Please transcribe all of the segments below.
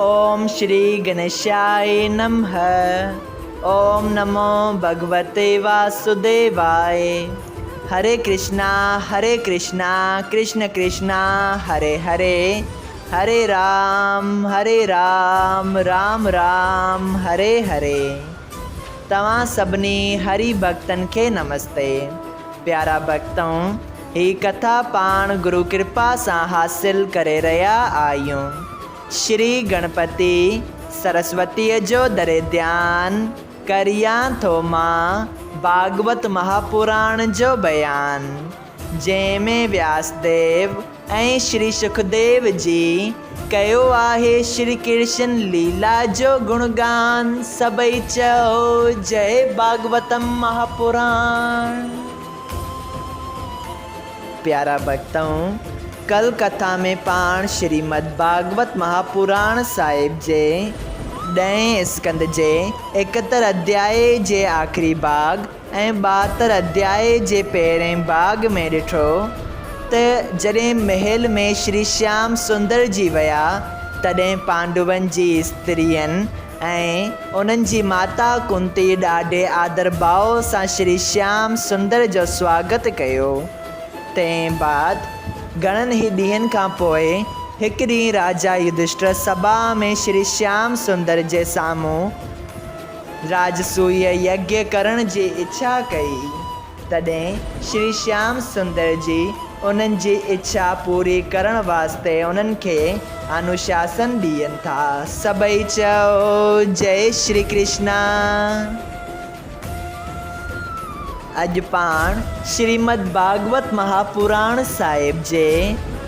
اوم شري گڻيشاء نمھ اوم نمو ڀڳوتي واسوديواء هري ڪرشنا هري ڪرشنا ڪرشن ڪرشنا هري هري هري رام هري رام رام رام هري هري توهان سڀني هري ڀڳتن کي نمستي پيارا ڀڳتؤ هي ڪٿا پاڻ گرو ڪرپا سان حاصل ڪري رهيا آهيون. شري گڻپتي سرسوتيء جو دري ڌيان ڪريان ٿو مان ڀاڳوت مهاپراڻ جو بيان، جنهن ۾ وياس ديو ۽ شري شڪديو جي ڪيو آهي شري ڪرشن ليلا جو گڻگان، سڀئي چئو جئي ڀاڳوتم مهاپراڻ. پيارا ڀڳتؤ! ڪل ڪٿا ۾ پاڻ شريمد ڀاڳوت مهاپراڻ صاحب جي ڏهين اسڪنڌ جي ايڪهتر اڌيائي جي آخري ڀاڳ ۽ 72 اڌيائي جي پهرئين ڀاڳ ۾ ڏٺو ته جڏهن محل ۾ شري شيام سندر جي ويا تڏهن پانڊون جي استرين ۽ انهن جي ماتا ڪنتي ڏاڍي آدرڀاء سان شري شيام سندر جو سواگت ڪيو. تنهن بعد گهڻن ئي ڏينهن کان پوء هڪ ڏينهن راجا يڌشٽر سڀا ۾ شري شيام سندر جي سامهون راجسويه يگيه ڪرڻ جي اڇا ڪئي. تڏهن شري شيام سندر جي انهن جي اڇا پوري ڪرڻ واسطي انهن کي انوشاسن ڏين ٿا. سڀئي چئو جئي شري ڪرشنا. اڄ پاڻ شريمد ڀاڳوت مهاپراڻ صاحب جي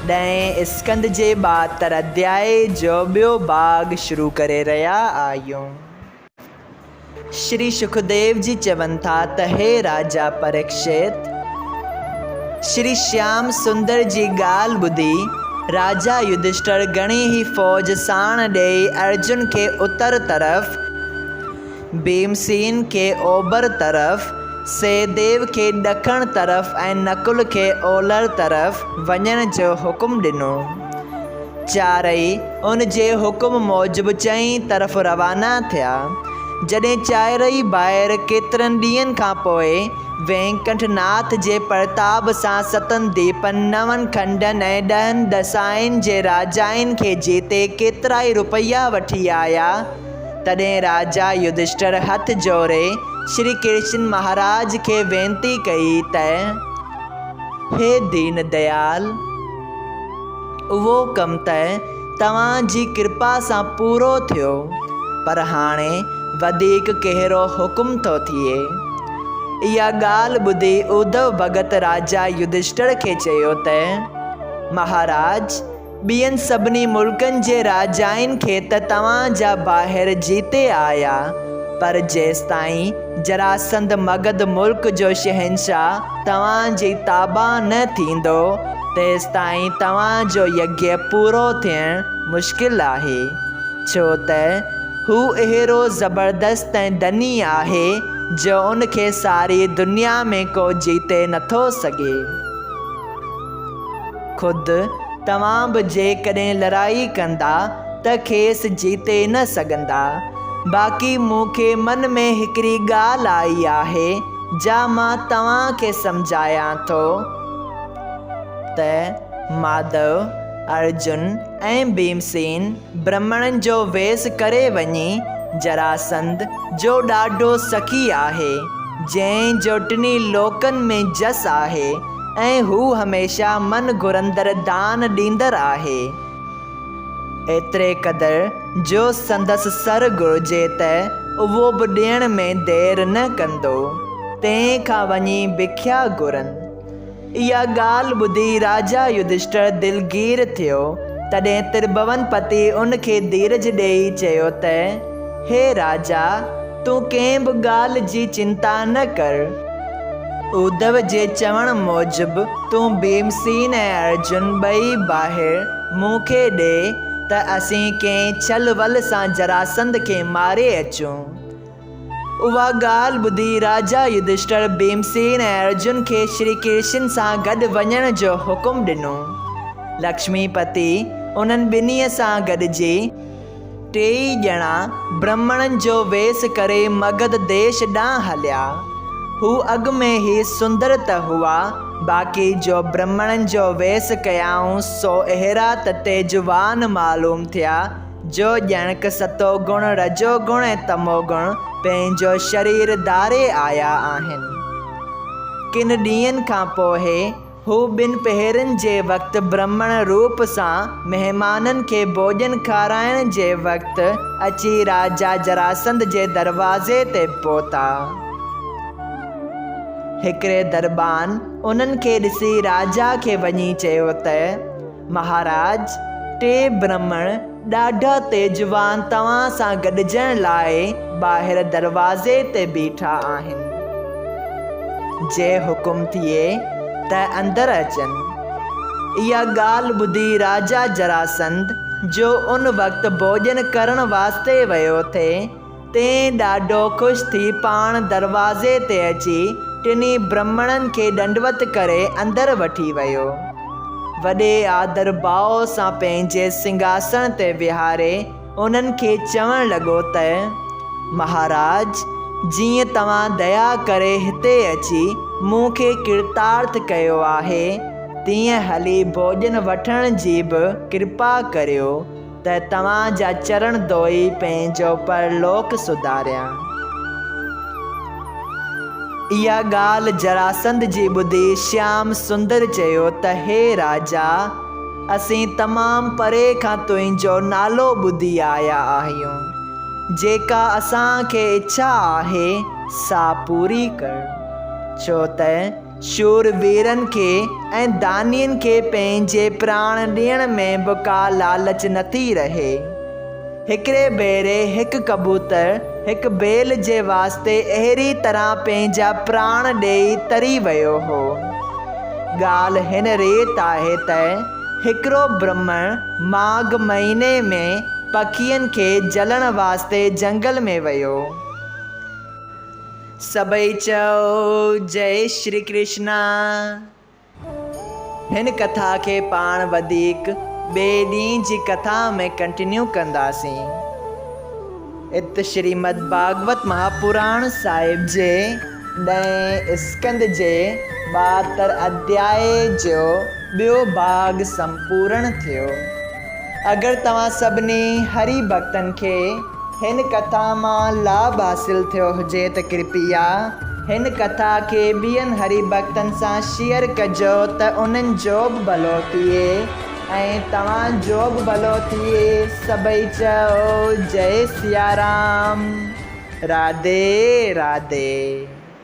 ڏهين اسڪنڌ جي 72 اڌيائي جو ٻيو ڀاڳ شروع ڪري رهيا آهيون. شري شڪديو جي چون ٿا ته هي راجا پريڪشت! شري شيام سندر جي ڳالهه ٻڌي راجا يڌشٽر گهڻي ئي فوج ساڻ ڏيئي ارجن کي اتر طرف، ڀيمسين کي اوڀر طرف، سهديو کي ڏکڻ طرف ۽ نڪل کي اولهه طرف وڃڻ جو حڪم ڏنو. چارئي ان جي حڪم موجب چئين طرف روانا ٿيا. جڏهن چارئي ڀائر ڪيترن ڏينهن کان پوء وينڪنٺ ناٿ جي پرتاب سان ستن ديپن، نون کنڊن ۽ ڏهن دسائن جي راجائن کي جيتي ڪيترائي روپيا وٺي آيا، تڏهن راجا يڌشٽر هٿ جوڙي شري ڪرشن مهاراج کي وينتي ڪئي ته، هي دين ديال! اهو ڪم ته توهان جي ڪرپا سان پورو ٿيو، پر هاڻي وڌيڪ ڪهڙو حڪم ٿو ٿئي؟ اها ڳالهه ٻڌي اڌو ڀڳت راجا يڌشٽر کي چيو ته، مهاراج! ٻين سڀني ملڪن جي راجائن کي ته توهان جا ڀائر جيتي آيا، پر جيستائين جراسنڌ مگڌ ملڪ جو شهنشاهه توهان جي تابع نه ٿيندو، تيستائين توهان جو يگيه پورو ٿيڻ مشڪل آهي، ڇو ته هو اهڙو زبردست ۽ ڌني آهي، جو ان کي ساري دنيا ۾ ڪو جيتي نٿو سگهي. خود توهان به جيڪڏهن لڙائي ڪندا ته کيس جيتي نه سگهندا. باقي مون کي من ۾ هڪڙي ڳالهه آئي آهي، جا مان توهان کي سمجهايان ٿو ته ماڌو، ارجن ۽ ڀيمسين برهمڻن جو ويس ڪري وڃي جراسنڌ، جو ڏاڍو سخي آهي، جنهن جو ٽنهي لوڪن ۾ جس آهي، ۽ هو هميشه من گهرندڙ دان ڏيندڙ آهي، ايتري قدر جو سندس سر گهرجي ته اهو به ڏيڻ ۾ دير نه ڪندو، تنهن کان وڃي بکيا گهرن. اها ڳالهه ٻڌي راجا يڌشٽر دلگير ٿيو، تڏهن ترڀون پتي ان کي ڌيرج ڏيئي چيو ته، هي راجا! تون ڪنهن به ڳالهه جي چنتا نه ڪر. اڌو جي چوڻ موجب تون ڀيمسين ۽ ارجن ٻئي ڀائر مون کي ڏي ته اسين ڪنهن ڇل ول سان جراسنڌ کي ماري اچون. اها ڳالهه ٻڌي راجا يڌشٽر ڀيمسين ۽ ارجن کي شري ڪرشن سان گڏ وڃڻ جو حڪم ڏنو. لڪشمي پتي انهن ٻنهي سان گڏجي. ٽيئي ڄڻا برهمڻن جو ويس ڪري مگڌ ديش ڏانهن هليا. هو اڳ ۾ ئي سندر ته هئا، باقي جو برهمڻن جو ويس ڪيائون سو اهڙا ته تيجوان معلوم ٿيا، جو ڄڻڪ ستو گڻ، رجو گڻ ۽ تمو گڻ پنهنجو شرير ڌاري آيا آهن. ڪن ڏينهن کان پوء هو ٻن پهرن جي وقت برهمڻ روپ سان مهمانن کي ڀوڄن کارائڻ جي وقت اچي راجا جراسنڌ جي دروازي تي پهتا. هڪڙي دربان انهن کي ڏسي راجا کي وڃي چيو ته، مهاراج! ٽي برهمڻ ڏاڍا تيجوان توهان سان گڏجڻ لاء ٻاهر دروازي تي بيٺا آهن. جي حڪم ٿئي ته اندر اچن. اها ڳالهه ٻڌي راجا جراسنڌ، جو ان وقت ڀوڄن ڪرڻ واسطي ويو ٿي، تنهن ڏاڍو خوش ٿي پاڻ دروازي تي اچي ٽنهي برهمڻن کي ڏنڊوت ڪري اندر وٺي ويو. وڏي آدر ڀاء سان پنهنجي سنگهاسڻ تي ويهاري انهن کي چوڻ لڳو ته، مهاراج! جيئن توهان ديا ڪري هتي اچي مون کي ڪرتارٿ ڪيو آهي، تيئن هلي ڀوڄن وٺڻ جي به ڪرپا ڪريو. ته توهان جا چرڻ ڌوئي پنهنجو پرلوڪ سڌاريان. اها ڳالهه جراسنڌ جي ٻڌي شيام سندر چيو ته هي راجا! اسين تمام پري کان تنهنجو نالو ٻڌي آيا آهيون. جيڪا اسان کي اڇا آهي، سا پوري ڪر. ڇو ته شور ويرن کي ۽ دانين کي پنهنجي پراڻ ڏيڻ ۾ به ڪا لالچ نٿي رهي. هڪڙي ڀيري هڪ ڪبوتر هڪ بيل جي واسطي اهڙي طرح پنهنجا پراڻ ڏيئي تري ويو هو. ڳالهه هن ريت آهي ته هڪڙو برهمڻ ماگهه مهيني ۾ پکين کي جهلڻ واسطي جهنگل ۾ ويو. سڀئي چئو جئي شري ڪرشنا. هن ڪٿا کي پاڻ وڌيڪ ٻئي ڏينهن جي ڪٿا ۾ ڪنٽينيو ڪنداسين. ات شريمد ڀاڳوت مهاپراڻ صاحب جي ڏهين اسڪنڌ جي 72 اڌيائي جو ٻيو ڀاڳ سمپورڻ ٿيو. اگر توهان سڀني هري ڀڳتن کي هن ڪٿا مان لاڀ حاصل ٿيو هجي ته ڪرپيا هن ڪٿا کي ٻين هري ڀڳتن سان شيئر ڪجو ته انهن جو به ڀلو ٿئي ۽ توهان جو به ڀلو ٿئي سڀئي چئو جئي سيارام راڌي راڌي.